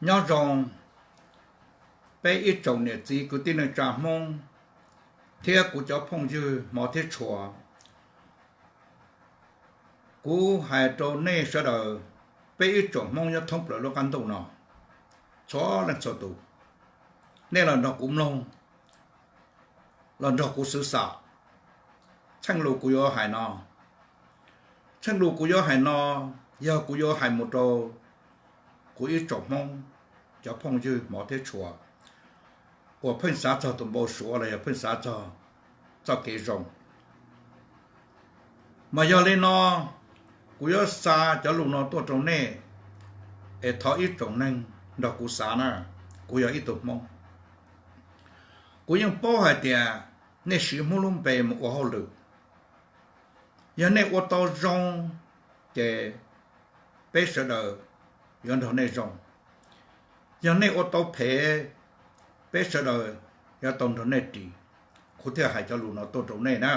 Nyob zoo peb ib tsoom niam txiv kwv tij neej tsa Hmoob thiab kuv cov phooj ywg hmov thiab tshua. Kuv hais rau nej sawv daws, peb ib tsoom Hmoob nyob thoob plaws lub qab ntuj no, txhua leej txhua tus, nej los nrog kuv mloog, los nrog kuv xwv xam txheej lus kuv yuav hais no. Txheej lus kuv yuav hais no yog kuv yuav hais mus rau kuv ib tsoom Hmoob cov phooj ywg hmov thiab tshua uas pheej xav txog tus npau suav los yog pheej xav txog txoj kev zoo. Mas yog li no, kuv yuav xa cov lus no tuaj rau nej, es thov ib tsoom neeg nrog kuv xav na. Kuv yog ib tug Hmoob, kuv yeej paub hais tias nej siv Hmoob lub npe mus ua hauj lwm, yog nej ua tau zoo, ces peb sawv daws yuav nrog nej zoo. Yog nej ua tau phem, peb sawv daws yuav tau nrog nej ris. Kuv thiaj hais cov lus no tuaj rau nej na.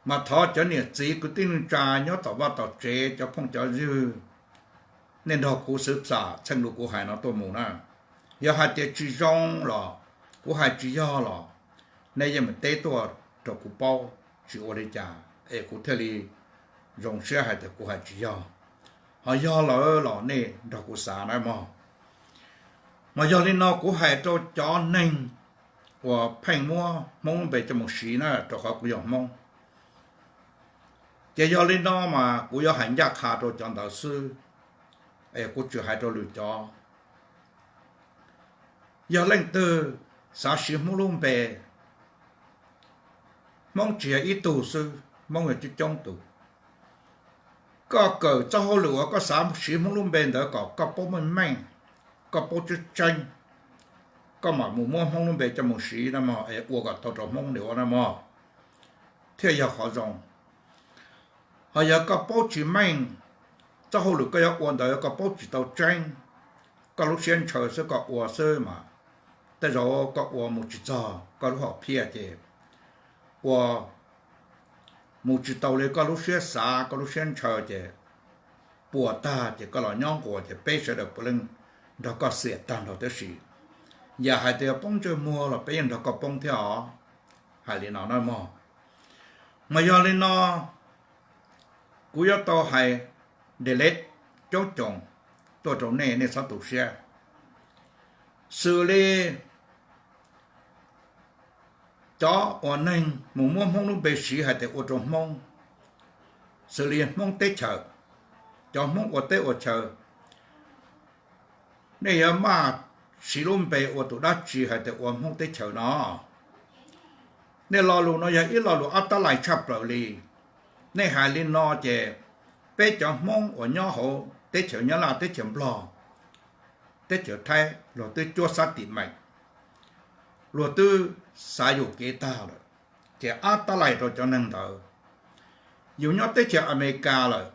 Mas thov cov niam txiv kwv tij neej tsa nyob tom vaj tom tsev, cov phooj cov ywg, nej nrog kuv xwv xam txheej lus kuv hais no tuaj mus na. Yog hais tias tsis zoo los, kuv hais tsis yog los, nej yeej meem teb tuaj rau kuv paub, tsis ua li cas es kuv thiaj li zoo siab hais tias kuv hais tsis yog. Ho yog lawm los nej nrog kuv xav na mog. Mas yog li no kuv hais rau cov neeg uas pheej muab Hmoob lub npe coj mus siv na, rau qhov kuv yog Hmoob. Ces yog li no mas kuv yuav hais ncaj qha rau cov ntawd xwb, es kuv tsis hais rau lwm cov. Yog leej twg xav siv Hmoob lub npe, Hmoob tsis yog ib tug xwb, Hmoob yog coob coob tus. Koj kawm txoj hauj lwm uas koj xav siv Hmoob lub npe ntawd kom koj paub meej meej, koj paub tseeb tseeb, koj mam mus muab Hmoob lub npe coj mus siv na mog, es ua kom tau rau Hmoob li ua na mog, thiaj yog qhov zoo. Ho yog koj paub tsis meej, txoj hauj lwm koj yuav ua ntawd koj paub tsis tau tseeb, koj lub siab ntshaw xwb koj ua xwb mas, tej zaum koj ua mus tsis txog koj lub hom phiaj ces ua mus tsis tau li koj lub siab xav koj lub siab ntshaw ces puas tag ces koj los nyob nquas ces peb sawv daws puav leej nrog koj xiam tag nrho tib si. Yam hais tias poob ntsej muag los peb yeej nrog koj poob thiab os. Hais li no na mog. Mas yog li no, kuv yuav tau hais delete coob coob tuaj rau nej, nej txhob tu siab. Xws li cov uas neeg mus muab Hmoob lub npe siv hais tias ua rau Hmoob, xws li Hmoob teb chaws, cov Hmoob ua teb ua chaw, nej yuav maj siv lub npe ua tus dab tsi hais tias ua Hmoob teb chaws no? Nej lo lus no yog ib lo lus ob tab lais tshaj plaws li. Nej hais li no ces peb cov Hmoob uas nyob hauv teb chaws Nyab Laj, teb chaws Nplog, teb chaws Thaib, luag twb cuab xab tim meem, luag twb xav yuam kev tag lawm. Ces ob tab lais rau cov neeg ntawd, yus nyob teb chaws Amelikas lawm,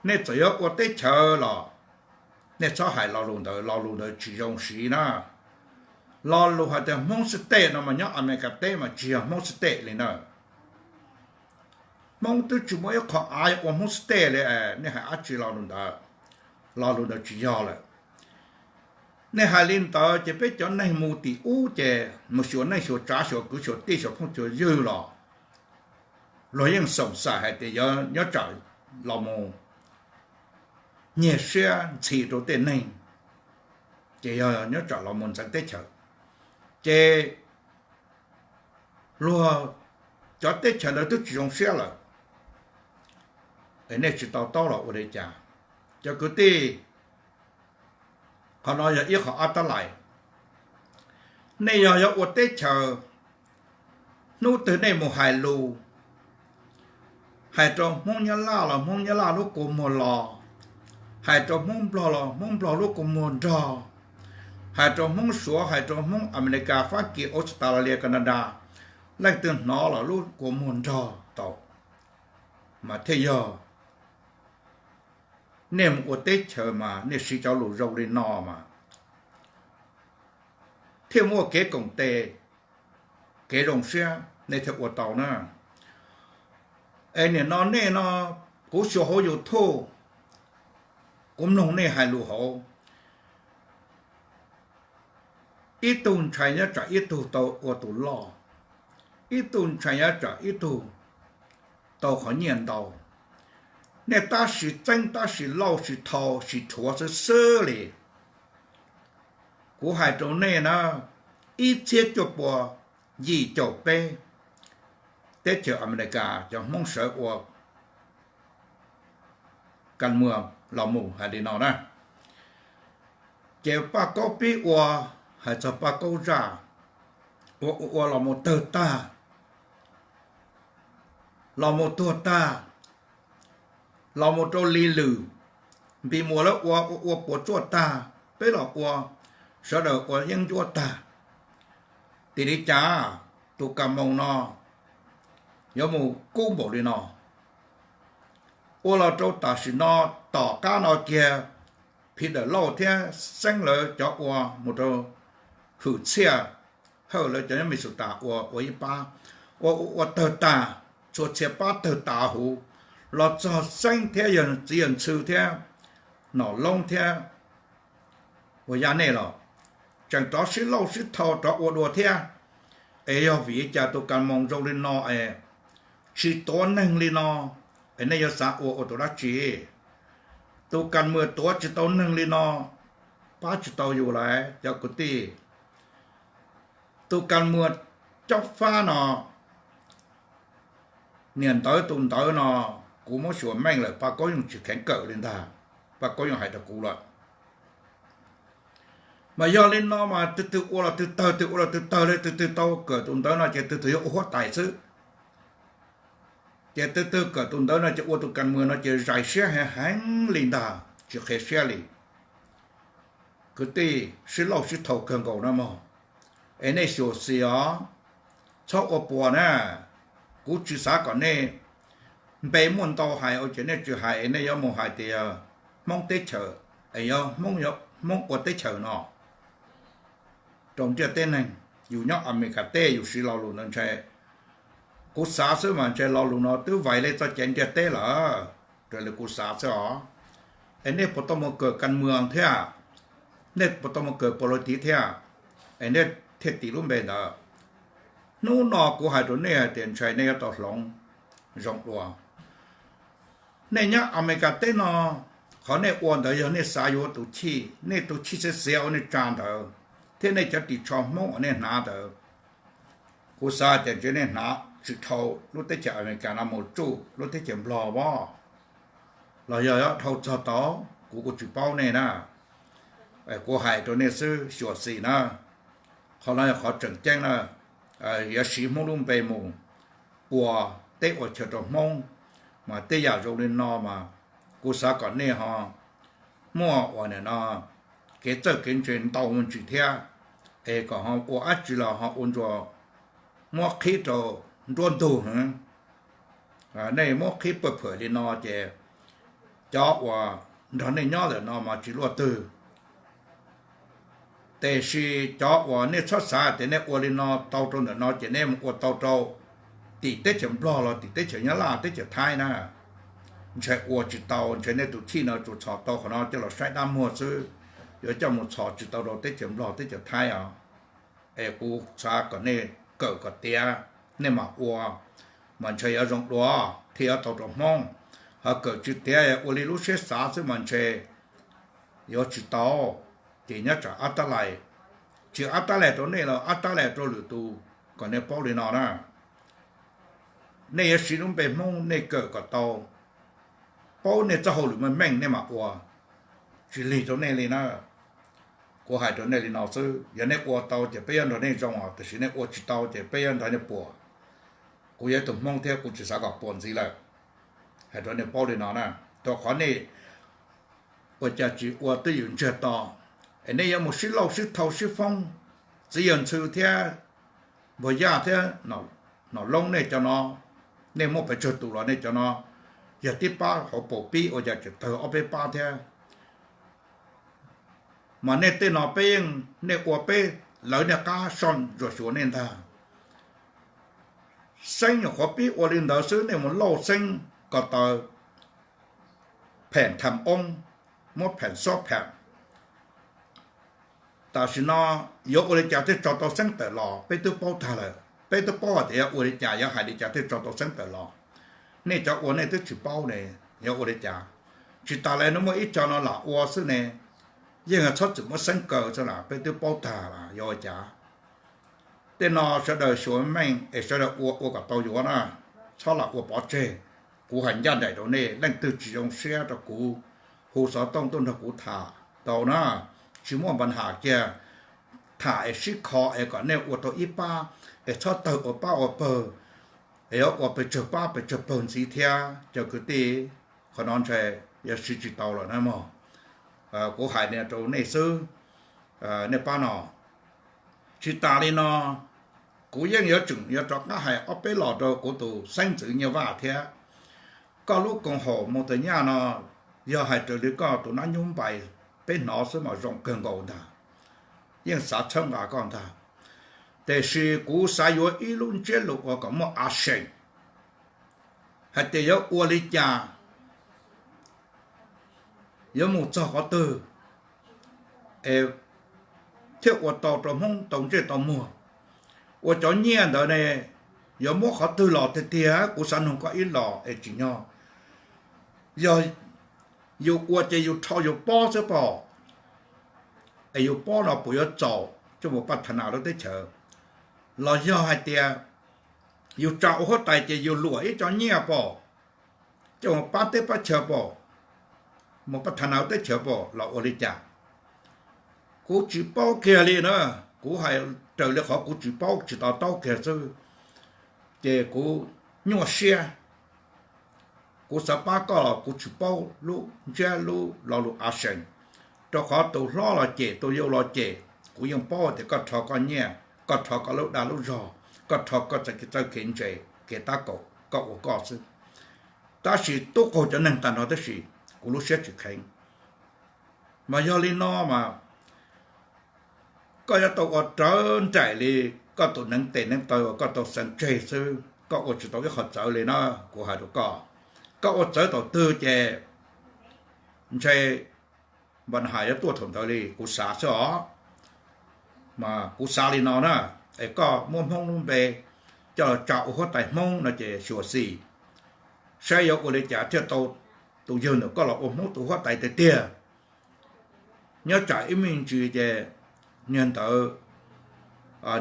nej txawm yuav ua teb chaws los nej txhob hais lo lus ntawd, lo lus ntawd tsis zoo siv na. Lo lus hais tias Hmoob state no mas nyob Amelikas teb mas tsis yog Hmoob state li na. Hmoob twb tsis muaj ib qho av ua Hmoob state li, nej hais dab tsi lo lus ntawd, lo lus ntawd tsis yog lawm. Nej hais li ntawd ces peb cov neeg mus tim ub ces mus xyuas neej xyuas tsav xyuas kwv xyuas tij xyuas phooj xyuas ywg los luag yeej xoom xaim hais tias yog nyob tsam los mus nyiag siab ntxhi rau tej neeg, ces yog nyob tsam los mus ntxeev teb chaws, ces luag cov teb chaws ntawd twb tsis zoo siab lawm, es nej tsis to taub los ua li cas? Cov kwv tij, qhov no yog ib qho ob tab lais. Nej yog yuav ua teb chaws, hnub twg nej mus hais lus, hais rau Hmoob Nyab Laj los Hmoob Nyab Laj lub kua muag los, hais rau Hmoob Nplog los Hmoob Nplog lub kua muag nrog, hais rau Hmoob Suav, hais rau Hmoob Amelikas, Fab Kis, Australia, Canada, leej twg hnov los lub kua muag nrog tau. Mas thiaj yog nej mus ua teb chaws mas nej siv cov lus zoo li no mas thiaj muaj kev koom tes, kev zoo siab nej thiaj ua tau na. Es nim no nej no, kuv xyuas hauv YouTube, kuv mloog nej hais lus hauv, Ib tug ntshai nyob tsam ib tug tau ua tus loj, ib tug ntshai nyob tsam ib tug tau qhov nyiaj ntau. Nej tab sis txeeb tab sis lauj sis thau sis rhuav xwb xwb li. Kuv hais rau nej na, ib txhiab cuaj pua yim caum peb, teb chaws Amelikas cov Hmoob sawv ua kas muas los mus hais li no na. Ces Paj Kaub pib ua, hais txog Paj Kaub zaj, ua ua ua los mus tawg tag, los mus tuag tag, los mus rau Lis Lwm, Npis Muas lawv ua ua ua puas tsuaj tag, peb los ua, sawv daws ua yeeb ncuab tag. Tim li cas tus kas moos no yuav mus kub npaum li no? Ua los rau tam sim no, tom qab no kiag, Phim Dawm Lauj thiab Xeeb lawv cov ua mus rau Hwm Txhiaj Hawj lawv cov nyob Mis Xus Tas ua ua ib pab, ua ua ua tawg tag, txhua txhia pab tawg tas huv, los txog Xeeb thiab yawg txiv yawg Ntxhw thiab Nom Loob thiab Ua Yaj nej los tseem rov sib lauj sib thau rov ua dua thiab. Es yog vim li cas tus kas moos zoo li no es tsis tuav neeg li no, es nej yuav xav ua ua tus dab tsi? Tus kas muas tuav tsis tau neeg li no, pab tsis tau yus lawm cov kwv tij. Tus kas muas cob fab no, niam ntawv tus ntawv no, kuv muab xyuas meej lawm Paj Kaub yeej tsis kheev kawm li ntag. Paj Kaub yeej hais rau kuv lawm. Mas yog li no mas tus twg ua los twg tawg, twg ua los twg tawg li, tus twg tau kawm tus ntawv no ces tus twg yuav ua huab tais xwb. Ces tus twg kawm tus ntawv no ces ua tus kas muas no ces zais siab heev heev li ntag, tsis qhia siab li. Kwv tij, sib lauj sib thau kawg nkaus na mog. Es nej xyuam xim os, txhob ua puas na. Kuv tsis xav kom nej npe muaj ntau hais ua ces nej tsis hais es nej yuav mus hais tias Hmoob teb chaws, es yog Hmoob ua teb chaws no rau ntiaj teb neeg. Yus nyob Amelikas teb yus siv lo lus ntawd ntshe, kuv xav xwb mas ntshe lo lus no twb vais li txoj cai ntiaj teb lawm, raws li kuv xav xwb os. Es nej puas tau mus kawm kas muas thiab? Nej puas tau mus kawm pos lov tiv thiab? Es nej thiaj tis lub npe ntawd. Hnub no kuv hais rau nej hais tias ntshai nej yuav tau hloov zoo dua. Nej nyob Amelikas teb no, qhov nej ua ntawd yog nej xav yuav tus chij, nej tus chij xiav xiav ua nej tsa ntawd, thiab nej cov ris tsho Hmoob uas nej hnav ntawd, kuv xav tias ntshe nej hnav tsis dhau lub teb chaws Amelikas no mus tsuj lub teb chaws Nplog os, los yog dhau txog tod kuv kuj tsis paub nej na. Kuv hais rau nej xwb xyuam xim na, qhov no yog qhov tseem ceeb na. Yuav siv Hmoob lub npe mus ua teb ua chaw rau Hmoob, mas tej yam zoo li no mas kuv xav kom nej ho muaj ua no kev txawj kev ntse ntau ntsis thiab, es kom ho ua dab tsi los ho ua ntsuas muab qhib rau nruab ntug. Nej muab qhib pawg phawm li no ces cov uas nrog nej nyob ntawm no mas tsis luaj twg. Tiam sis cov uas nej txhob xav tias nej ua li no tau rau ntawm no ces nej mus ua tau rau tim teb chaws Nplog los tim teb chaws Nyab Laj teb chaws Thaib na. Ntshe ua tsis tau, ntshe nej tus chij no tsuas txhom tau qhov no coj los saib dab muag xwb, yuav coj mus txhom tsis tau rau teb chaws Nplog teb chaws Thaib os. Es kuv xav kom nej kawm kom tiav, nej mam ua, mas ntshe yuav zoo dua thiaj yuav tau rau Hmoob. Ho kawm tsis tiav ua li lub siab xav xwb mas ntshe yuav tsis tau. Ces nyob tsam ab tab lais, tsis ab tab lais rau nej los ab tab lais rau lwm tus, kom nej paub li no na. Nej yuav siv lub npe Hmoob nej kawm kom tau, paub nej txoj hauj lwm meej meej nej mam ua, tsis lig rau nej li na. Kuv hais rau nej li no xwb, yog nej ua tau ces peb yuav nrog nej zoo os, tiam sis nej ua tsis tau ces peb yuav nrog nej puas. Kuv yog ib tug Hmoob thiab kuv tsis xav kom puas ntxiv lawm. Hais rau nej paub li no na, rau qhov nej ua cas tsis ua twj ywm ntsiag to, es nej yuav mus sib lauj sib thau sib foob, txiv yawg Ntxhw thiab Npuag Yaj thiab Nom Loob nej cov no, nej muaj pes tsawg tus los nej cov no yog tib pab hauv paus pib ua cas tseem tawg ob peb pab thiab. Mas nej tej no peb yeej, nej ua peb lawv niaj qab soj ntsuam xyuas nej ntag. Xeeb nyuam qhuav pib ua li ntawd xwb, nej mus lauj Xeeb ko taw pheem tham oob, muab pheem xob pheem, Tam sim no yuav ua li cas thiaj tso tau xeeb tawm los peb twb paub tag lawm. Peb twb paub hais tias yuav ua li cas, yuav hais li cas thiaj tso tau xeeb tawm los. Nej cov ua nej twb tsis paub ne, yuav ua li cas? Tsis tas li no muaj ib co no lam ua xwb ne, yeej txhob txwm muab xeeb kaw xwb las, peb twb paub tag las, yuav ua cas? Tej no sawv daws xyuas meej es sawv daws ua ua kom tau yuav na, txhob lam ua pov tseg. Kuv hais ncaj nraim rau nej, leej twg tsis zoo siab rau kuv, hu xov tooj tuaj nrog kuv tham tau na, tsis muaj npa nham kiag. Tham es sib kho es kom nej ua tau ib pab, es txhob tawg ua pab ua pawg, es yuav ua pes tsawg pab pes tsawg pawg ntxiv thiab cov kwv tij. Qhov no ntshe yuav siv tsis tau lawm na mog. Kuv hais rau nej xwb, nej pab no. Tsis tas li no, kuv yeej yuav tseem yuav rov qab hais ob peb los rau kuv tus xeeb ntxwv Nyiaj Vaj thiab. Koj lub koom haum mus tas nyaj no, yog hais raws li koj tus nab nyub npais, peb hnov xwb mas zoo kawg nkaus ntag, yeej xav txhawb nqa koj ntag. Tiam sis kuv xav yuav ib lub ntsiab lus uas kom muaj a seem hais tias yuav ua li cas, yuav mus txog qhov twg es thiaj ua tau rau Hmoob tau ntsej tau muag. Ua cov nyiaj ntawd ne, yuav muab qhov twg los tiag tiag? Kuv xav nug koj ib los es tsim nyog yog yus ua ces yus rho yus pob xwb pom, es yus pob no puas yuav txaus coj mus pab tha nas lub teb chaws, los yog hais tias yus tsa ua huab tais ces yus luam ib co nyiaj pom coj mus pab teb pab chaw pom, mus pab tha nas lub teb chaws pom los ua li cas? Kuv tsis paub kiag li na. Kuv hais raws li qhov kuv tsis paub tsis to taub kiag xwb, ces kuv nyuaj siab. Kuv xav pab koj los kuv tsis paub lub ntsiab lub lo lus a seem, rau qhov tus hlob los cem tus yau los cem. Kuv yeej paub tias koj rho koj nyiaj, koj rho koj lub dag lub zog, koj rho koj txawj kev ntse, kev tab kaum koj ua koj xwb. Tab sis tub qaug cov neeg tag nrho tab sis kuv lub siab tsis kheev. Mas yog li no mas koj yuav tau ua rawv nraim li koj tus neev tes neev taw uas koj tau xeev tseg xwb, koj ua tsis tau ib qho txawv li na. Kuv hais rau koj, koj ua txawv thaum twg ces ntshe npa has yuav tuaj thaum ntawd li, kuv xav xwb os. Mas kuv xav li no na, es koj muab Hmoob lub npe coj los tsa ua huab tais Hmoob no ces xyuam xim saib yuav ua li cas thiaj tau tus yawg ntawm koj los ua Hmoob tus huab tais tiag tiag. Nyob tsam ib me ntsis ces niag ntawd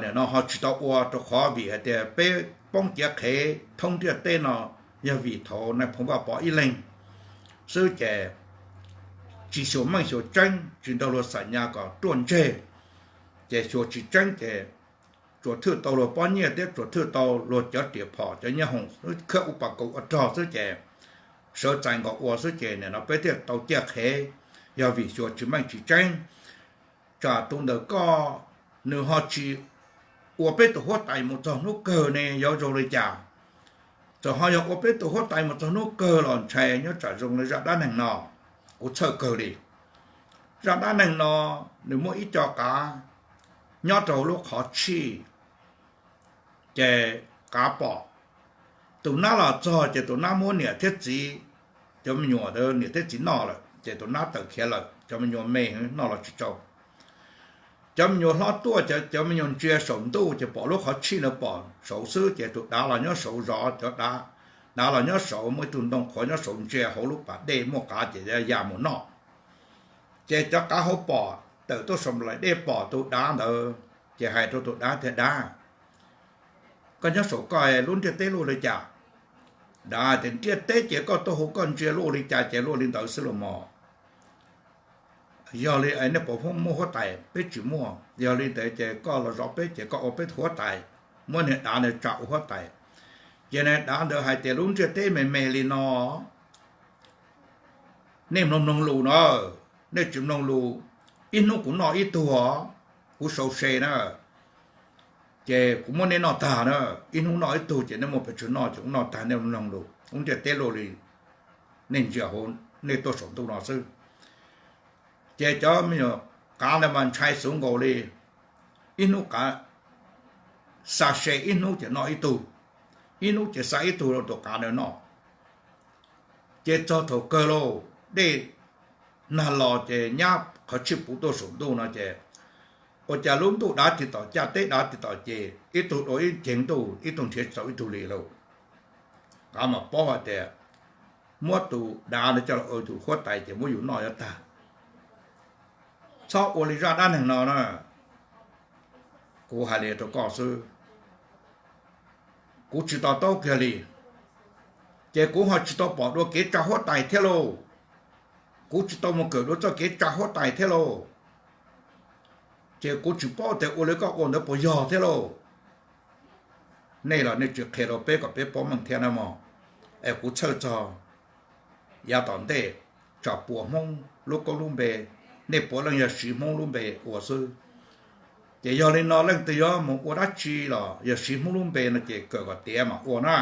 nim no ho tsis tau ua rau qhov vim hais tias peb poob ciav qhev thoob ntiaj teb no yog vim thaum Nais Phoo Vaj Pov ib leeg xwb ces tsis xyuas meej xyuas tseeb, tsis nrog luag xam nyas kom ruaj ntseg, ces xyuas tsis tseeb ces tsuas thwj tau luag pob nyiaj thiab tsuas thwj tau luag cov riam phom cov nyiaj hoom khab ua pas kaus ua rog xwb ces sawv txais nkaus ua xwb ces nim no peb thiaj tau ciaj qhev, yog vim xyuas tsis meej tsis tseeb. Tsam tus ntawm koj nws ho tsis ua peb tus huab tais mus txog hnub kawg ne yuav zoo li cas? Txawm ho yog ua peb tus huab tais mus txog hnub kawg los ntshai nyob tsam zoo li zaj dab neeg no, kuv txhawj kawg li. Zaj dab neeg no nws muaj ib co qav nyob rau lub qhov tshij, ces qav pom, tus nab los txog ces tus nab muab niam thiab txiv, cov me nyuam ntawd niam thiab txiv noj lawm ces tus nab tawm khiav lawm, cov me nyuam me noj los tsis tsau. Cov me nyuam hlob tuaj, cov me nyuam ntsia saum ntuj ces pom lub qhov tshij ntawd pom saud xwb ces tus dav los nyob saud zov, cov dav los nyob saud, muaj ib tug ntoo qhuav nyob saud ntsia hauv lub pas dej muaj qav ces ya mus noj. Ces cov qav hauv pom tawm tuaj saum nplaim dej pom tus dav ntawd, ces hais rau tus dav tias, Dav, koj nyob saum koj lub ntiaj teb luaj li cas? Dav tias, Ntiaj teb ces koj tuaj hu koj ntsia luaj li cas ces luaj li ntawd xwb los mog. Yog li nej puas muaj huab tais? Peb tsis muaj. Yog li ntawd ces koj los zov peb ces koj ua peb tus huab tais. Muab niag dav ntawd tsa ua huab tais. Ces niag dav ntawd hais tias, Lub ntiaj teb me me li no, nej mloog mloog lus na, nej tsis mloog lus, ib hnub kuv noj ib tug os, kuv sau se na, ces kuv muab nej noj tag na, ib hnub noj ib tug ces nej muaj pes tsawg noj ces kuv noj tag, nej mloog lus, lub ntiaj teb luaj li nej ntsia hauv, nej tuaj saum ntuj no xwb. Ces cov me nyuam qav ntawd mas ntshai xwb nkaus li, ib hnub qav xa se, ib hnub ces noj ib tug, ib hnub ces xa ib tug rau tus qav ntawd noj. Ces txog thaum kawg lauj, dej nag los ces nyab qhov tshij puv tuaj saum ntuj no ces Ua cas lub ntuj dav tsis tom caj, teb dav tsis tom ces ib tug dua ib ceg ntuj, ib tug nrhiav tsis tau ib tug li lauj. Qhov mas paub hais tias muab tus dav no coj los ua tus huab tais ces muab yus noj yuav tag. Txhob ua li zaj dab neeg no na. Kuv hais li rau koj xwb, kuv tsis to taub kiag li, ces kuv ho tsis tau pom dua kev tsa huab tais thiab lauj. Kuv tsis tau mus kawm dua txoj kev tsa huab tais thiab lauj. Ces kuv tsis paub tias ua li koj ua ntawd puas yog thiab lauj. Nej los nej tsis qhia rau peb kom peb paub meej thiab na mog. Es kuv txhawj txog yav tom ntej, tsam puas Hmoob lub koob lub npe, nej puav leej yog siv Hmoob lub npe ua xwb. Ces yog li no leej twg yuav mus ua dab tsi los yog siv Hmoob lub npe no ces kawm kom tiav mas ua na.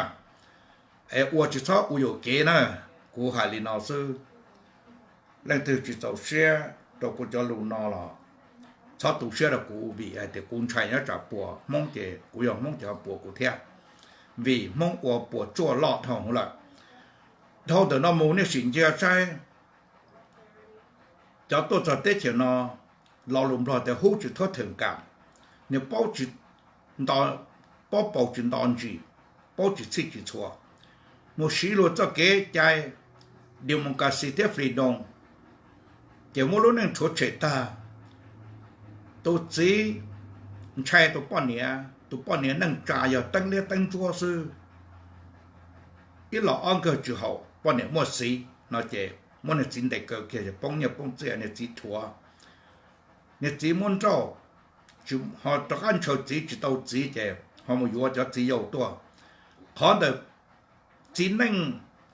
Es ua tsis txhob ua yuam kev na. Kuv hais li no xwb. Leej twg tsis txaus siab rau kuv cov lus no los txhob tu siab rau kuv, vim hais tias kuv ntshai nyob tsam puas Hmoob ces kuv yog Hmoob ces ho puas kuv thiab. Vim Hmoob ua puas tsuaj loj dhau lawm. Dhau ntawm no mus nej sim ntsia saib, cov tuaj txog teb chaws no, lo lus Nplog tias hub tsis thuab theem kam, nws paub tsis nto, paub paus tsis nto ntsis, paub tsis txhij tsis txhua, mus siv luag txoj kev cai democracy thiab freedom, ces muab lub neej rhuav tshem tag. Tus txiv ntshai tus poj niam, tus poj niam neej tsa yog teeb liab teeb ntsuab xwb, ib los ob nkawg tsis haum, poj niam muaj txiv no ces muab niag txiv ntes kaw kiag, poob nyiaj poob txiaj, niag txiv rhuav, niag txiv muab nrauj, ho rov qab ntshaw txiv tsis tau txiv ces ho mus yuav cov txiv yau tuaj. Qhov ntawd txiv neej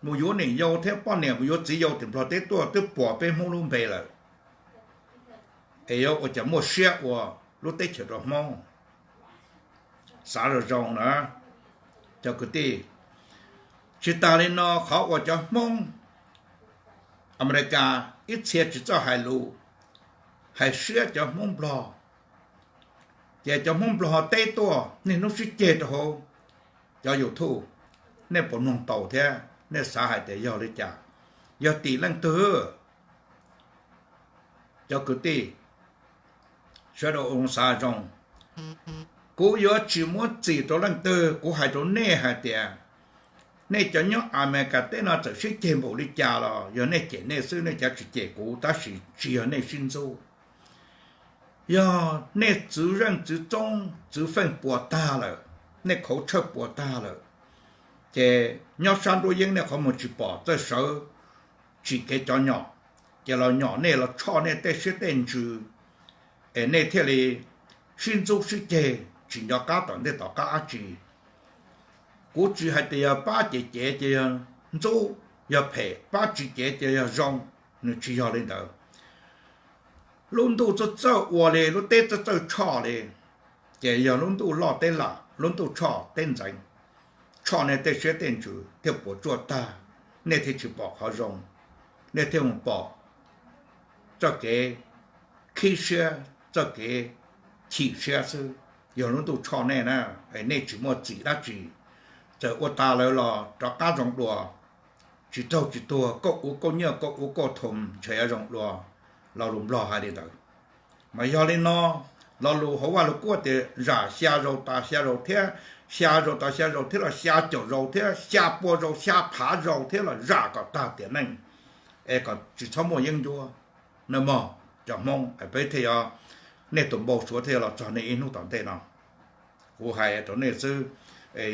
mus yuav niam yau thiab poj niam mus yuav txiv yau tim Nplog teb tuaj twb puas peb Hmoob lub npe lawm. Es yuav ua cas muaj siab ua lub teb chaws rau Hmoob? Xav zoo zoo na cov kwv tij. Tsis tas li no, qhov uas cov Hmoob Amelikas ib txhia tsis txawj hais lus, hais siab cov Hmoob Nplog, ces cov Hmoob Nplog teb tuaj niaj hnub sib ceg rau hauv cov YouTube, nej puas mloog tau thiab nej xav hais tias yog li cas? Yog tim leej twg? Cov kwv tij, sawv daws ua xav zoo, kuv yuav tsis muab txim rau leej twg. Kuv hais rau nej hais tias nej cov nyob Amelikas teb no txawm sib ceg npaum li cas los yog nej cem nej xwb, nej cav tsis cem kuv, tab sis tsis yog nej sib ntxub. Yog nej txwv zeej txwv txoob txwv feej puas tag lawm, nej khauv tshawj puas tag lawm, ces nyob sab nruab yeeb nej qhov muag tsis pom, txawj sawv tsim kev cov nyom, ces los nyom nej, los tshoj nej tej siab tej ntsws, es nej thiaj li sib ntxub sib ceg tsis nco qab tom ntej tom qab dab tsi. Kuv tsis hais tias yog pab ces cev ces yog ntxub, yog phem, pab tsis cev ces yog zoo, nws tsis yog li ntawd. Lub ntuj txawj txawj ua li, lub teb txawj txawj tshoj li, ces yog lub ntuj loj teb lam, lub ntuj tshoj teb ntxeev, tshoj nej tej siab tej ntsws thiaj puas tsuaj tag, nej thiaj tsis pom qhov zoo, nej thiaj mus pom txoj kev khib siab, txoj kev chim siab xwb. Yog lub ntuj tshoj nej na, es nej tsis muaj txim dab tsi. Txawm ua tas lawm los rov qab zoo dua, tsis raug tsis tuag, koj ua koj nyiaj, koj ua koj thoo, ntshe yuav zoo dua. Lo lus Nplog hais li ntawd. Mas yog li no, lo lus hauv Vaj Lug Kub tias zam xya zaus tas xya zaus thiab, xya zaus tas xya zaus thiab los xya caum zaus thiab, xya pua zaus, xya phav zaus thiab los zam kom tag tiam neej, es kom tsis txhob muaj yeeb ncuab. Na mog, cov Hmoob, peb thiaj yog nej tus npau suav thiaj los txog nej ib hnub tom ntej no. Kuv hais rau nej xwb,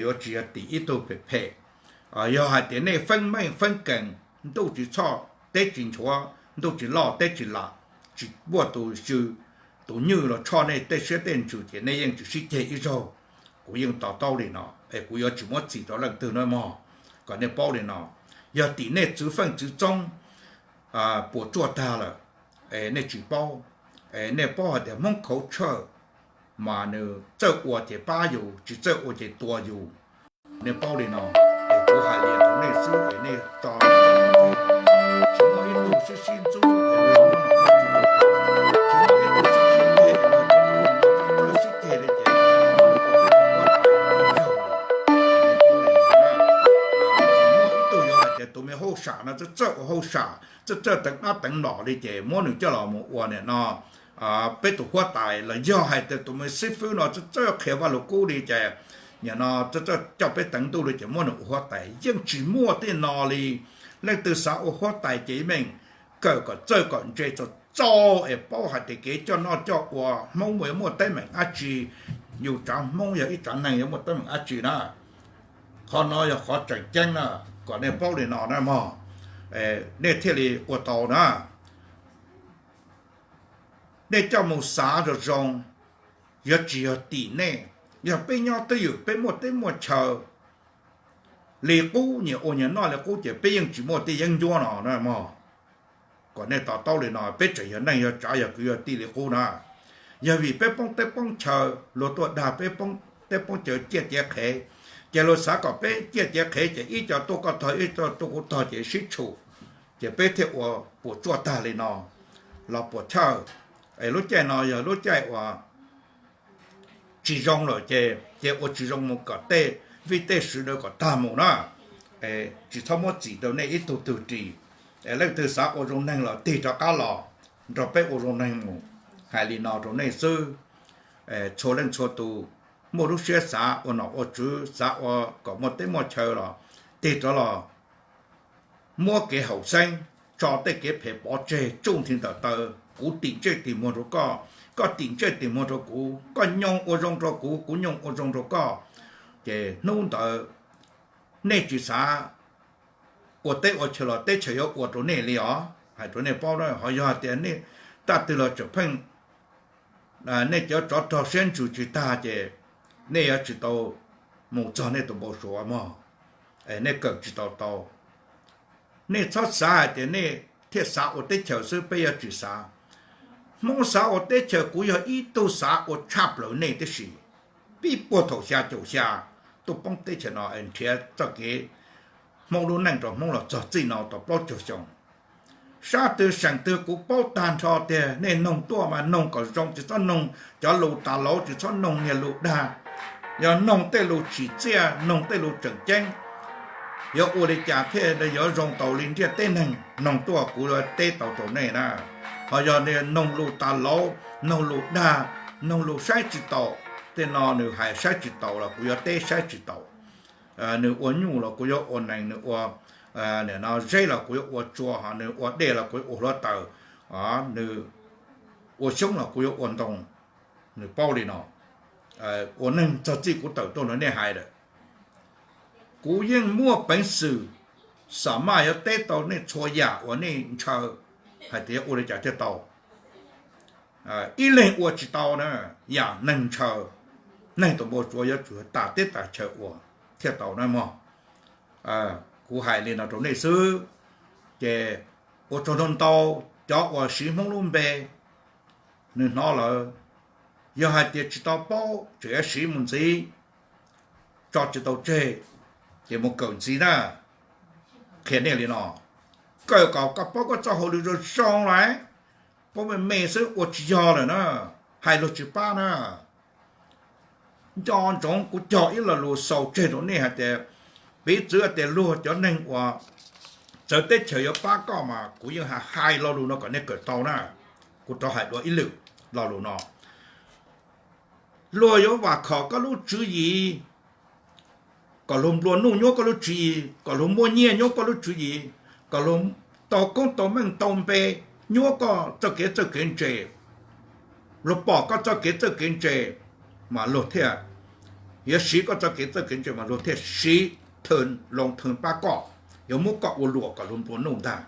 yuav tsis yog tim ib tug phem phem. Yog hais tias nej feeb meej feeb kees, ntuj tsis txhoj teb tsis nchuav, ntuj tsis loj teb tsis lam, tsis muaj tus xyw, tus nywj los tshoj nej tej siab tej ntsws ces nej yeej tsis sib ceg ib zaug. Kuv yeej to taub li no, es kuv yuav tsis muab txim rau leej twg na mog, kom nej paub li no. Yog tim nej txwv feej txwv txoob puas tsuaj tag lawm, es nej tsis paub, es nej paub hais tias Hmoob khauv tshawj, mas nws txawj ua ces pab yus, tsis txawj ua ces tua yus. Nej paub li no, es kuv hais li rau nej xwb es nej tso, tsis muaj ib tug sib sib ntxub, tsis muaj ib tug sib sib ceg, sib ceg li ces muaj ib tug yuav hais tias tus me hauj sam no txawj txawj ua hauj sam, txawj txawj teev dab teev nom li ces muab nws coj los mus ua niam no peb tus huab tais los yog hais tias tus me xib fwb no txawj qhia Vaj Lug Kub li ces nim no txawj coj peb teev ntuj li ces muab nws ua huab tais. Yeej tsis muaj tej no li. Leej twg xav ua huab tais ces yeej meem kawm kom txawj kom ntse txaus txaus es paub hais tias kev coj noj coj ua Hmoob yuav muaj teeb meem dab tsi, yus tsav Hmoob yog ib tsav neeg yuav muaj teeb meem dab tsi na. Qhov no yog qhov tseem ceeb na, kom nej paub li no na mog, nej thiaj li ua tau na. Nej coj mus xav zoo zoo, yuav tsis yog tim nej. Yog peb nyob twj ywm peb muaj teb muaj chaw li qub, nyias ua nyias noj li qub ces peb yeej tsis muaj tej yeeb ncuab no na mog. Kom nej to taub li no, peb tseem yog neej yog tsav yog kwv yog tij li qub na. Yog vim peb poob teb poob chaw, luag tuaj dag peb poob teb poob chaw ciaj cev qhev, ces luag xav kom peb ciaj cev qhev ces ib co tuaj koj tog ib co tuaj kuv tog ces sib tshum, ces peb thiaj ua puas tsuaj tag li no los puas chawj. Es lub caij no yog lub caij uas tsis zoo lawm ces ces ua tsis zoo mus kom tej vij tej sw daws kom tag mus na. Tsis txhob muab txim rau nej ib tug twg ris. Es leej twg xav ua zoo neeg los tig rov qab los nrog peb ua zoo neeg mus. Hais li no rau nej xwb. Txhua leej txhua tus muaj lub siab xav ua nom ua tswv, xav ua kom muaj teb muaj chaw los tig rov los muab kev haum xeeb, tso tej kev phem pov tseg, tsuj nthi ntawm taw. Kuv tim ntsej tim muag rau koj, koj tim ntsej tim muag rau kuv, koj nyoo ua zoo rau kuv, kuv nyoo ua zoo rau koj, ces hnub ntawd nej tsis xav ua teb ua chaw los teb chaws yuav ua rau nej li os. Hais rau nej paub, ho yog hais tias nej tag twg los tseem pheej nej cov tsov rog siab ntsws tsis tag ces nej yuav tsis tau mus txog nej tus npau suav mog. Nej kawm tsis tau tau. Nej txhob xav hais tias nej thiaj xav ua teb chaws xwb, peb yuav tsis xav. Hmoob xav ua teb chaws, kuv yog ib tug xav ua tshaj plaws nej tib si. Pib puag thaum xya caum xya tuaj poob teb chaws no es nrhiav txoj kev Hmoob lub neej rau Hmoob los txog txij no tau plaub caug xyoo. Sab twg seem twg kuv paub tag nrho tiag, nej noog tuaj mas noog kom zoo, tsis txhob noog cov lus tas lauv, tsis txhob noog niag lus dag. Yog noog tej lus tsim txiaj, noog tej lus tseem ceeb, yuav ua li cas thiaj yuav zoo tau li ntiaj teb neeg, noog tuaj kuv yuav teb tau rau nej na. Ho yog noog lus tas lauv, noog lus dag, noog lus saib tsis taus, tej no nws hais saib tsis taus los kuv yuav teb saib tsis taus. Nws ua nyuj los kuv yuav ua nees, nws ua zeb los kuv yuav ua tsua, ho nws ua dej los kuv yuav ua hluav taws, nws ua xyoob los kuv yuav ua ntoo. Nws paub li no. Ua neeg txog txij kuv tawm tuaj no nej hais lawm, kuv yeej muaj peev xwm xam maj yuav teb tau nej txhua yam uas nej ntshaw hais tias yuav ua li cas thiaj tau. Ib leeg ua tsis tau na, yam neeg ntshaw, neeg tus npau suav yuav tsum tas teb tas chaw ua thiaj tau na mog. Kuv hais li no rau nej xwb. Ces ua tsaug ntau ntau cov uas siv Hmoob lub npe, nws hnov lawm, yog hais tias tsis tau paub tseem yuav siv mus ntxiv, tso tsis tau tseg, ces mus kawm ntxiv na. Qhia nej li no, kawm kom koj paub koj txoj hauj lwm zoo zoo lawm, paub me me xwb ua tsis yog lawm na, hais luag tsis pab na. Nco ntsoov kuv cog ib lo lus xaus tseg rau nej hais tias, piv txwv tias luag cov neeg uas txawv teb chaws yuav pab koj mas kuv yeej hais lo lus no kom nej kawm tau na. Kuv rov hais dua ib lwm lo lus no. Luag yuav vam khom koj lub tswv yim, kom luag nplua nuj nyuab koj lub tswv yim, kom luag muaj nyiaj nyuab koj lub tswv yim, kom luag tau koob tau meej tau npe nyuab koj txoj kev txawj kev ntse, luag pom koj txoj kev txawj kev ntse, mas luag thiaj yuav siv koj txoj kev txawj kev ntse mas luag thiaj siv thw loo thw pab koj, yuav muab koj ua luam kom luag nplua nuj ntag.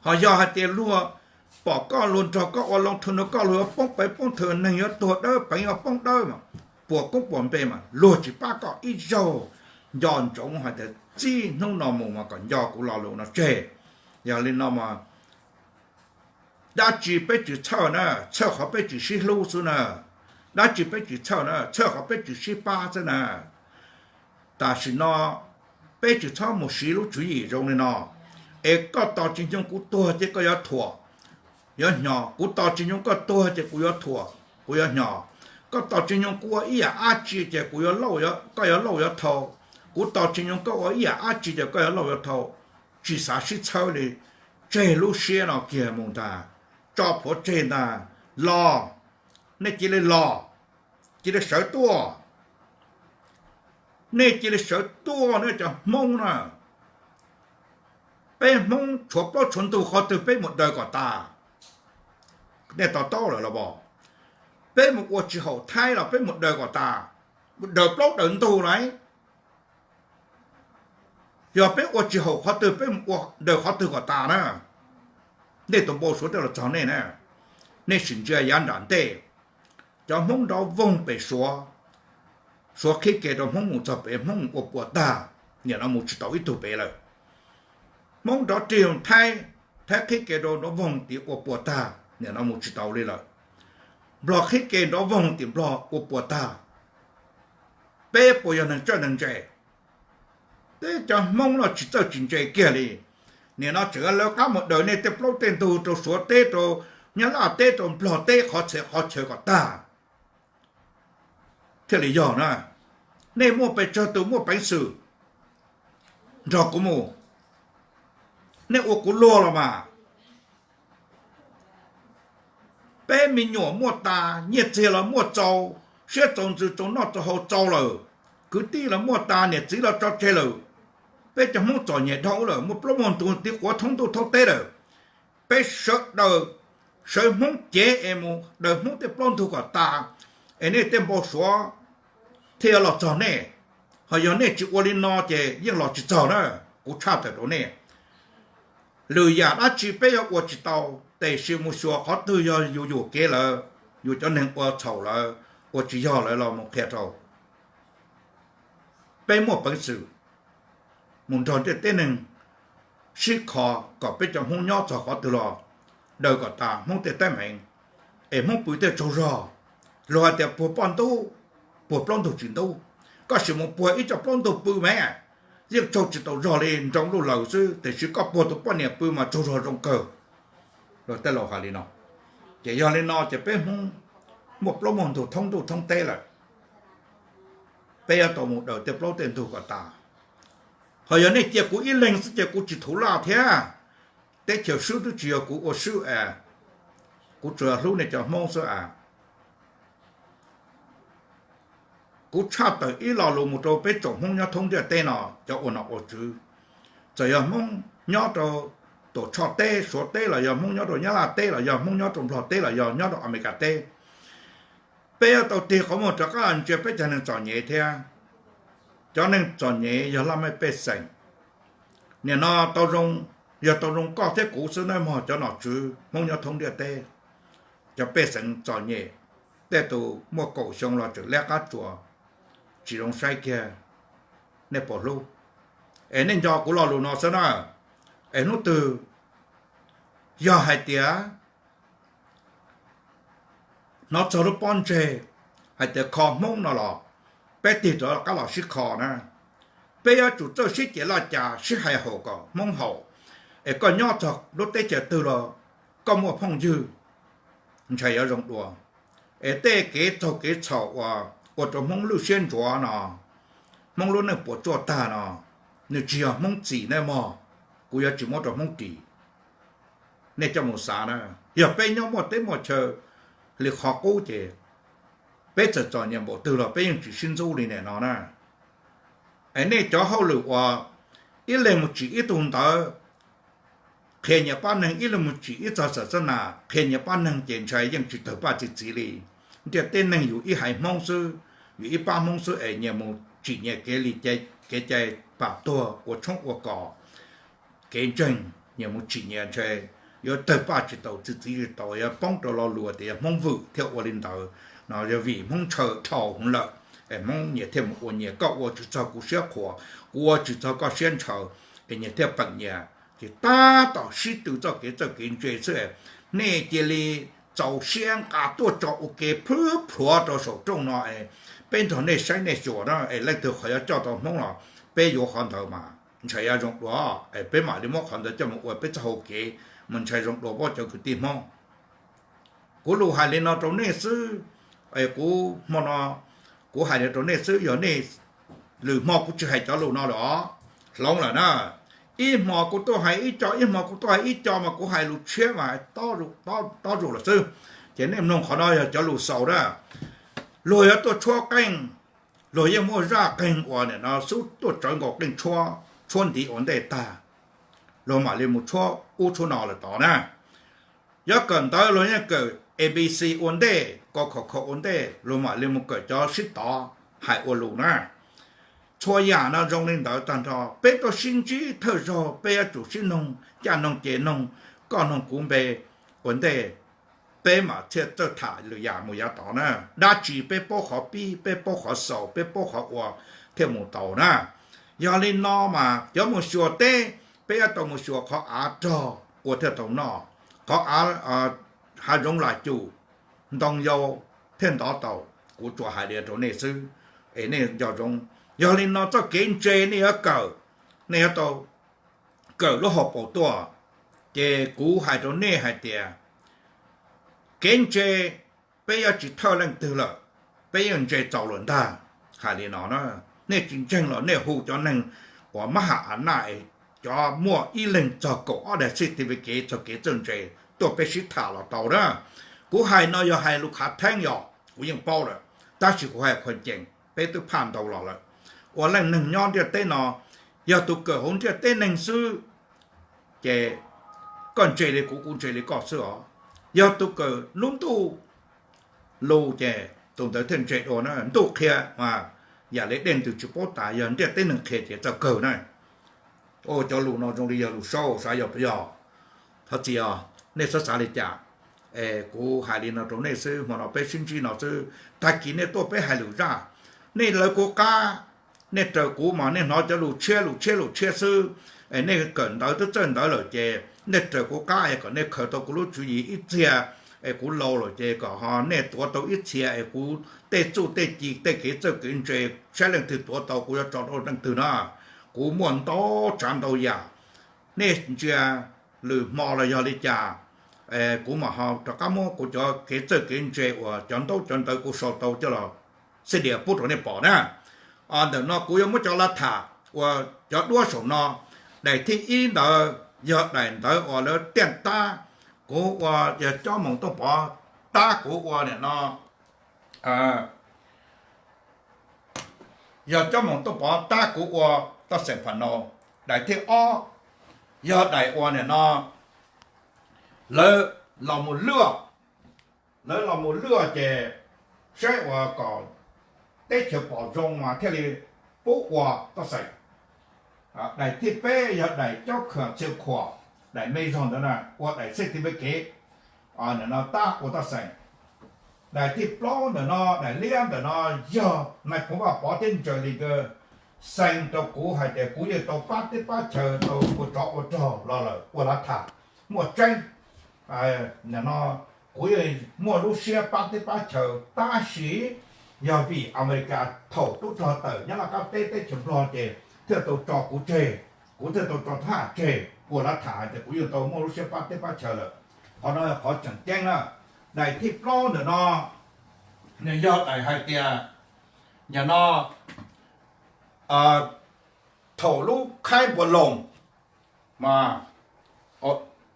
Ho yog hais tias luag pom koj, luag nrog koj ua loo thw nrog koj, luag yuav poob peev poob thw, neeg yuav tuag dawb peev yuav poob dawb mas, puas koob puas npe mas luag tsis pab koj ib zaug. Nco ntsoov hais tias txij hnub no mus mas kom nco kuv lo lus no tseg. Yog li no mas dab tsi peb tsis txhawj na, txhawj qhov peb tsis sib hlub xwb na. Dab tsi peb tsis txhawj na, txhawj qhov peb tsis sib pab xwb na. Tam sim no peb tsis txhob mus siv lub tswv yim zoo li no, es koj tos tsis nyoog kuv tuag ces koj yuav thuam, yuav hnyos, kuv tos tsis nyoog koj tuag ces kuv yuav thuam, kuv yuav hnyos, koj tos tsis nyoog kuv ua ib yam dab tsi ces kuv yuav lauj, koj yuav lauj yuav thau, kuv tos tsis nyoog koj ua ib yam dab tsi ces koj yuav lauj yuav thau. Tsis xav sib txhawb li, tseg lub siab no kiag mus ntag, tso plhuav tseg ntag. los, nej cia li los, cia li sawv tuaj, nej cia li sawv tuaj nej cov Hmoob na. Peb Hmoob tshuav plaub tshuav ntug qhov twg peb mus daws kom tas. Nej to taub lawm los as? Peb mus ua tsis haum Thaib los peb mus daws kom tas, mus daws plaub daws ntug lawm. Yog peb ua tsis haum qhov twg peb mus ua daws qhov twg kom tas na. Nej tus npau suav twb los txog nej na, nej sim ntsia yav nram ntej, cov Hmoob nrov voog pem Suav, Suav qhib ke rau Hmoob mus txog pem Hmoob mus ua puas tag, nim no mus tsis tau ib tug pem lawm. Hmoob nrov rig Thaib, Thaib qhib ke rau nrov voog tim ua puas tag, nim no mus tsis tau li lawm. Nplog qhib ke nrov voog tim Nplog ua puas tag. Peb puas yog neeg txawj neeg ntse? Peb cov Hmoob no tsis txawj tsis ntse kiag li. Nim no tseem lawv qab mus daws nej tej plaub tej ntug rau Suav teb, rau Nyab Laj teb, rau Nplog teb, qhov txhia qhov chaw kom tag thiaj li yog na. Nej muaj pes tsawg tus muaj peev xwm nrog kuv mus, nej ua kuv luag los mas. Peb me nyuam muaj tas, nyiaj txiag los muaj txaus, siab txaus ntsws txaus noj txaus haus txaus lawm, kwv tij los muaj tas, niam txiv los tso tseg lawm. Peb cov Hmoob txom nyem dhau lawm, muaj plaub muaj ntug tiv quav thoob ntuj thoob teb lawm. Peb sawv daws, sawv Hmoob cev es mus daws Hmoob tej plaub ntug kom tas, es nej tej npau suav thiaj yuav los txog nej. Ho yog nej tsis ua li no ces yeej los tsis txog na. Kuv tshaj tawm rau nej, lwm yam dab tsi peb yuav ua tsis tau, tiam sis mus xyuas qhov twg yog yus yuam kev lawm, yus cov neeg ua txhaum lawm, ua tsis yog lawm los mus qhia rau peb muaj peev xwm mus nrog ntiaj teb neeg sib kho kom peb cov Hmoob nyob txog qhov twg los daws kom tas Hmoob tej teeb meem, es Hmoob pw thiaj tsaug zog. Luag hais tias puag poj ntub, puag plaub ntug tsis ntub. Koj sim mus puag ib co plaub ntug pw mas yeej tsaug tsis tau zog li, nroo lub laws xwb, tiam sis koj puag tus poj niam pw mas tsaug zog zoo kawg. Luag tej laus hais li no. Ces yog li no ces peb Hmoob muaj plaub muaj ntug thoob ntuj thoob teb lawm, peb yuav tau mus daws tej plaub tej ntug kom tas. Ho yog nej cia kuv ib leeg xwb ces kuv tsis thuv laj thiab. Teb chaws swb twb tsis yog kuv ua swb es, kuv tsuas hlub nej cov Hmoob xwb as. Kuv tshaj tawm ib lo lus mus rau peb tsoom Hmoob nyob thoob ntiaj teb no, cov ua nom ua tswv, txawm yog Hmoob nyob rau Tuam Tshoj teb, Suav teb, los yog Hmoob nyob rau Nyab Laj teb, los yog Hmoob nyob rau Nplog teb, los yog nyob rau Amelikas teb, peb yuav tau tig qhov muag rov qab los ntsia peb cov neeg txom nyem thiab. Cov neeg txom nyem yog laj mej pej xeem. Nim no tau zoo, yog tau zoo koj thiab kuv xwb nawb mog, cov nom tswv Hmoob nyob thoob ntiaj teb. Cov pej xeem txom nyem, tej tus muaj kaum xyoo los tseem liab qab tsuas, tsis zoo saib kiag, nej puas hlub? Es nej nco kuv lo lus no xwb na. Es hnub twg yog hais tias hnov txog lub pob ntseg hais tias kho Hmoob no los peb tig rov qab los sib kho na. Peb yuav tsum txawj sib cem laj cas sib hais haum kom Hmoob haum. Es koj nyob txog lub teb chaws twg los koj muaj phooj ywg, ntshai yuav zoo dua. Es tej kev txaug kev txhaum uas ua rau Hmoob lwj siab ntsuav no, Hmoob lub neej puas tsuaj tag no, nws tsis yog Hmoob txim nej mog, kuv yuav tsis muab rau Hmoob ris. Nej coj mus xav na, yog peb nyob muaj teb muaj chaw li qhov qub ces peb txawm txom nyem npaum twg los peb yeej tsis sib ntxub li nim no na. Es nej cov hauj lwm uas ib leeg mus tsim ib tug ntawv, qhia nyias pab neeg, ib leeg mus tsim ib txog xav xab nas qhia nyias pab neeg ces ntshai yeej tsis tawg paj txi txiv li. Ntiaj teb neeg yus ib haiv Hmoob xwb, yus ib pab Hmoob xwb es nyias mus tsim nyias kev li, kev cai pam tuag ua tshoob ua kos, kev ntseeg nyias mus tsim nyias ntshai yuav tawg paj tsis tau txi txiv tsis tau, yuav poob rau lo lus tias yog Hmoob vwm thiaj ua li ntawd no, yog vim Hmoob ntshaw dhau hwv lawm es Hmoob nyias thiaj mus ua nyias, koj ua tsis txog kuv siab qhuas, kuv ua tsis txog koj siab ntshaw, es nyias thiaj peem nyias. Ces tab tom sib tw txoj kev txawj kev ntse xwb, nej cia li txaus siab nqa tuaj tso ua ke plhwb plhuav rau saum rooj no es peb nrog nej saib nej xyuas na, es leej twg qhov yuav coj tau Hmoob los peb yuav qhov ntawd mas ntshai yuav zoo dua, es peb mam li muab qhov ntawd coj mus ua peb txoj hau kev mas ntshai zoo dua pob cov kwv tij Hmoob. Kuv lus hais li no rau nej xwb, es kuv hmo no kuv hais li rau nej xwb, yog nej, lwm hmo kuv tsis hais cov lus no lawm os, hloov lawm na. Ib hmo kuv tuaj hais ib co, ib hmo kuv tuaj hais ib co mas kuv hais lus tshiab mas tob zuj lawm xwb. Ces nej mloog qhov no yog cov lus xaus na. Luag yuav tuaj tshuab qeej, luag yeej muaj zaj qeej uas nim no xub tuaj tsawv nkaus qeej tshuab, tshuab ntiv ua ntej tag, luag mam li mus tshuab ub tshuab no lawm tod na. Yuav kawm ntawv luag yeej kawm A B C ua ntej, ko kho kho ua ntej, luag mam li mus kawm cov sib tov hais ua lus na. Txhua yam no zoo li ntawd tag nrho, peb tuaj sib ntsib thawj zaug peb yuav tsum sib noog, caj noog ces noog, koj noog kuv npe ua ntej, peb mam thiaj txawj tham lwm yam mus yav tod na. Dab tsi peb paub qhov pib, peb paub qhov xaus, peb paub qhov ua thiaj mus tau na. Yog li no mas cov mus xyuas teb, peb yuav tau mus xyuas qhov av rog ua thiaj tau noj, qhov av, hav zoov lam cum, ntoo yau thiaj ntov tau. Kuv tsuas hais li rau nej xwb, es nej nco zoo. Yog li no txoj kev ntse nej yuav kawm, nej yuav tau kawm lub hauv paus tuaj. Ces kuv hais rau nej hais tias kev ntse peb yuav tsis thawj leej twg lawm, peb yuav ntse txaus lawm ntag. Hais li no na, nej tsis ntseeg los nej hu cov neeg uas mab ham a naj es cov muaj ib leeg txog kaum ob daim certificate txog kev txawj ntse tuaj peb sib tham los tau na. Kuv hais no yog hais lus khav theeb yog kuv yeej paub lawm, tab sis kuv hais qhuas cees peb twb phaj ntau los lawm. Ua leej neeg nyob ntiaj teb no, yog tus kawm hauv ntiaj teb neeg xwb ces koj ntse li kuv, kuv ntse li koj xwb os. Yog tus kawm lub ntuj lus ces tus ntawd thiaj ntse dua na. Ntuj qhia mas yam li dej ntws tsis paub tas, yog ntiaj teb neeg qhia ces txawj kawg na. Cov lus no zoo li yog lus saub sav yog puas yog? Thov txim os, nej xav xav li cas es kuv hais li no rau nej xwb, hmo no peb sib ntsib no xwb, tag kis nej tuaj peb hais lwm zaj. Nej lawv kuv qab, nej raws kuv mas nej hnov cov lus tshiab lus tshiab lus tshiab xwb. Es nej kawm ntawv twb txawj ntawv lawm ces nej raws kuv qab es kom nej khaws tau kuv lub tswv yim ib txhia. Es kuv laus lawm ces kom ho nej tuav tau ib txhia es kuv tej txuj tej ci tej kev txawj kev ntse, saib leej twg tuav tau kuv yuav tso rau leej twg na. Kuv muaj ntau tsav ntau yam, nej ntsia lwm hmo los yog li cas, kuv mam ho rov qab muab kuv cov kev txawj kev ntse uas cov ntaub cov ntawv kuv sau tau coj los xij dias pub rau nej pom na. Ntawm no kuv yuav muab cov lav tham uas cov duab saum no, daim thib ib ntawd yog daim ntawv uas lawv tiaj tab, kuv ua yog Cob Moos Tooj Pov tab kuv ua nim no, yog Cob Moos Tooj Pov tab kuv ua toj xeem Phas Nau. Daim thib ob yog daim uas nim no lawv los mus luaj, lawv los mus luaj ces saib uas kom teb chaws pom zoo mas thiaj li pub ua toj xeem. Daim thib peb yog daim cob kham txhia khuam, daim me zog ntawd na, ua daim xej ti peb kev, nim no tab ua toj xeem. Daim thib plaub ntawm no, daim liab ntawm no yog nais phoo Vaj Pov thiab Ntsaws Lis nkawd xeem rau kuv hais tias kuv yeej tau pab teb pab chaw, tau ua tsov ua rog los lawm, ua lav tham muaj tseeb. Nim no kuv yeej muaj lub siab pab teb pab chaw, tab sis yog vim Amelikas thaum tub rog tawm nyob Laj Qab teb teb chaws Nplog ces thiaj tau tso kuv tseg, kuv thiaj tau tso thab ham tseg, ua lav tham hais tias kuv yeej tau muaj lub siab pab teb pab chaw lawm. Qhov no yog qhov tseem ceeb na. Daim thib plaub ntawm no nws yog daim hais tias nim no thaum lub khaib npua loos,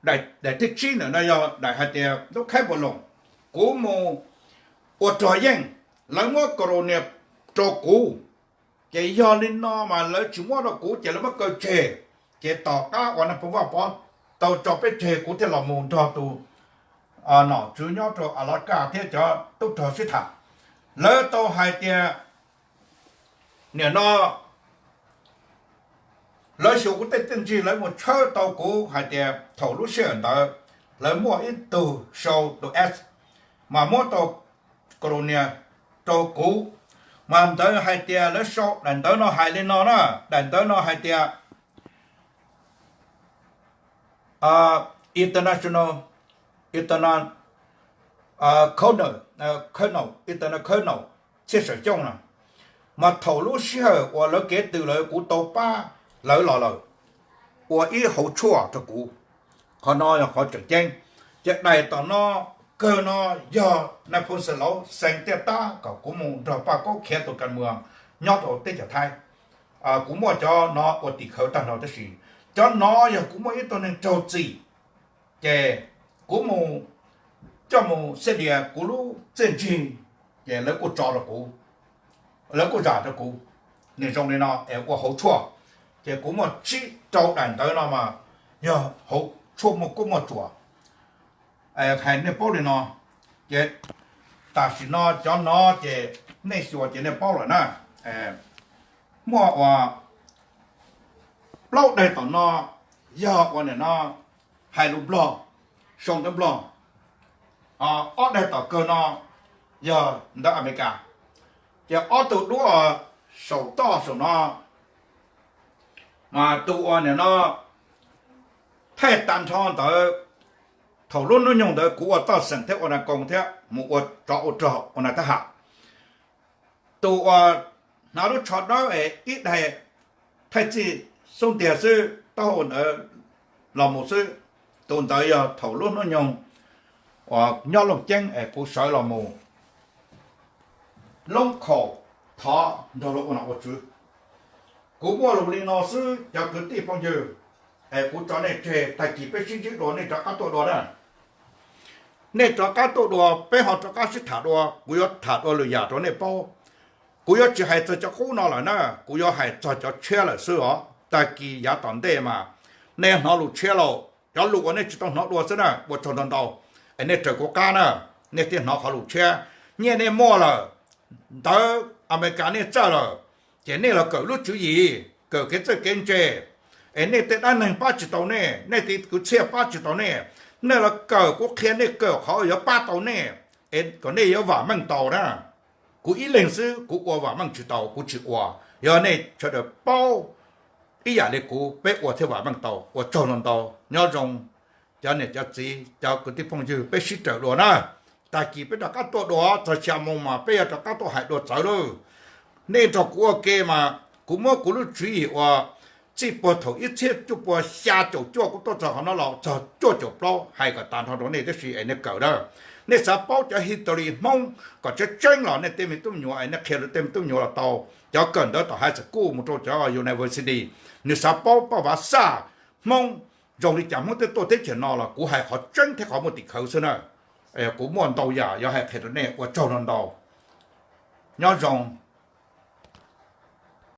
daim thib tsib ntawm no yog daim hais tias lub khaib npua loos, kuv mus ua rog yeej, lawv muab kaus laus nias rau kuv. Ces yog li no mas lawv tsis muab rau kuv ces lawv muab kaw tseg. Ces tom qab uas nais phoo Vaj Pov tau tso peb tseg kuv thiaj los mus nrog tus nom tswv nyob rau Alaska thiab cov tub rog sib tham. Lawv tau hais tias nim no lawv xyuas kuv tej txiaj ntsig, lawv mus tshawb tau kuv hais tias thaum lub sij hawm ntawd lawv muaj ib tug sau tus S mas muab tau kaus laus nias rau kuv. Mas ntawd hais tias lawv sau daim ntawv no hais li no na, daim ntawv no hais tias international, interna colonel, colonel, international colonel Txhiaj Xeem Xyooj no, mas thaum lub sij hawm uas lawv kev tws lawm kuv tau pab lawv los lawm ua ib hauv tshuaj rau kuv. Qhov no yog qhov tseem ceeb. Ces daim tom no kawg no yog nais phoo Xeem Lauv xeem tiaj tab kom kuv mus nrog Paj Kaub khiav tus kas muas nyob rau teb chaws Thaib. Kuv muaj cov no ua tim khawv tag nrho tab sis cov no yog kuv muaj ib tug neeg raug txim, ces kuv mus coj mus xeb dias kuv lub txiaj ntsig, ces lawv kuj tso rau kuv, lawv kuj zam rau kuv. Nws zoo li no es ua hauv tshuaj, ces kuv muaj tsib rau daim ntawv no mas yog hauv tshuaj muaj kuj muaj tsuam. Hais nej paub li no, ces tam sim no cov no ces nej xyuas ces nej paub lawm na. Muaj ua plaub daim tom no yog ua nim no hais lus Nplog, sau ntawv Nplog. Ob daim tom kawg no yog ntawv Amelikas. Ces ob tug duab saum toj saum no, mas tus uas nim no thaij tag nrho ntawd, thaum lub hnub nyoog ntawd kuv ua toj xeem thiab ua nas koos thiab mus ua tsov ua rog ua nas thab ham. Tus uas hnav lub tsho dawb es ib daim thaij txij xub ntiag xwb taub hau ntawd los mus xwb, tus ntawd yog thaum lub hnub nyoog uas nyob Looj Ceeb es kuv sawv los mus Loob Khaum thov nrog luag ua nom ua tswv. Kuv muaj lus li no xwb cov kwv tij phooj ywg, es kuv tso nej tseg, tag kis peb sib ntsib dua nej rov qab tuaj dua na. Nej rov qab tuaj dua peb ho rov qab sib tham dua, kuv yuav tham dua lwm yam rau nej paub. Kuv yuav tsis hais txog cov qub no lawm na, kuv yuav hais txog cov tshiab lawm xwb os. Tag kis yav tom ntej mas nej hnov lus tshiab lauj, cov lus uas nej tsis tau hnov dua xwb na, ua tsaug ntau ntau, es nej raws kuv qab na, nej thiaj hnov qhov lus tshiab. Nyiaj nej muaj lawm, ntawv Amelikas nej txawj lawm, ces nej los kawm lub tswv yim, kawm kev txawj kev ntse, es nej tej dab neeg pab tsis tau nej, nej tej kwv txhiaj pab tsis tau nej, nej los kawm kuv qhia nej kawm qhov yuav pab tau nej, es kom nej yuav vam meej tau na. Kuv ib leeg xwb kuv ua vam meej tsis tau, kuv tsis ua. Yog nej sawv daws paub ib yam li kuv, peb ua thiaj vam meej tau. Ua tsaug ntau ntau, nyob zoo cov niam cov txiv cov kwv tij phooj ywg, peb sib raws dua na. Tag kis peb rov qab tuaj dua, txog xya moo mas peb yuav rov qab tuaj hais dua txawv lawm. Nej nrog kuv ua ke mas kuv muab kuv lub tswv yim uas txij puag thaum ib txhiab cuaj puas xya caum cuaj kuv tuaj txog qhov no los txog cuaj caum plaub hais kom tag nrho rau nej tib si es nej kawm na. Nej xav paub cov history Hmoob kom tseeb tseeb los nej tej me tub me nyuam es nej qhia rau tej me tub me nyuam los tau. Cov kawm ntawv tom high school mus rau cov university, nws xav paub Paj Vav Xaj, Hmoob zoo li cas, Hmoob twb tuaj teb chaws no los kuv hais qhov tseeb thiab qhov muaj tim khawv xwb na. Kuv muaj ntau yam yuav hais qhia rau nej, ua tsaug ntau ntau. Nyob zoo.